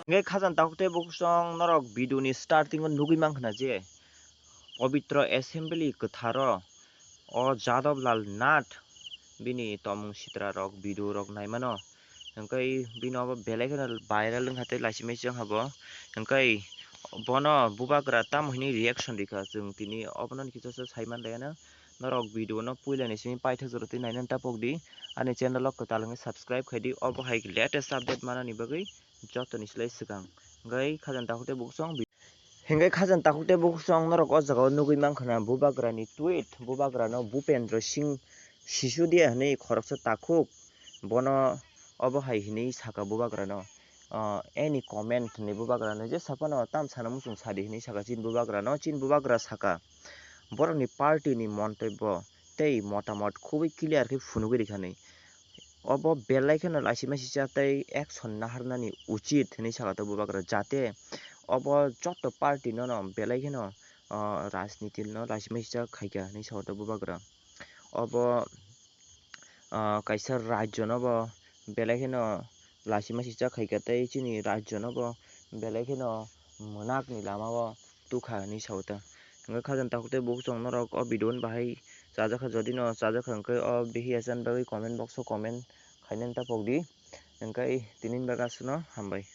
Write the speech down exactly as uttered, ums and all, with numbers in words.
Hingke khajang takhuk tei bukhuk song norok video ni starting o nugui mankha na je Pabitra Assembly kwtharo o Jadab Lal Nath bini tomung sitra rok video rok naimano. Hingke bini obo belai kheno viral wngkha tei laisi maisi wngkha bo. Hingke bono bubagra tamo hini reaction rikha chwng tini obono kisa se saiman laiyana. Norok video no puila ni simi paithak jora twi nainani tapok di. Ani channel o kwtal wngwi subscribe khai di. Obo hai latest update manani bagwi jotoni slai swkang. Hingke khajang takhuk tei bukhuk song. Hingke khajang takhuk tei bukhuk song norok o jaga o nugui mankha na bubagra ni tweet, bubagra no Bhupendra Singh Sisodia hinui khoroksa takhuk bono obo hai hinui saka bubagra no, ah, any comment hinui bubagra no je saphano tam sana muchung sadi hinui saka chini bubagra no, chini bubagra saka borok ni party ni montobbo tei motamot khubui clear khe phunugui rikha hinui. Obo belai kheno laisi maisi cha tei action naharnani uchit hinui saka tongo bubagra, jate obo joto party no no belai kheno, ah, rajniti no laisi maisi cha khaikha hinui saka tongo bubagra. Obo, ah, kaisa rajyo no bo belai kheno laisi maisi cha khaikha tei chini rajyo no bo belai kheno mwnakni lama o tukha hinui saka tongo. Hingke khajang takhuk tei bukhuk song norok o video ni bahai chajakha, jodi no chajakha hingke o bihi asan bagwi comment box o comment khainani tapok di. Hingke tini ni bagwi aswkno hambai.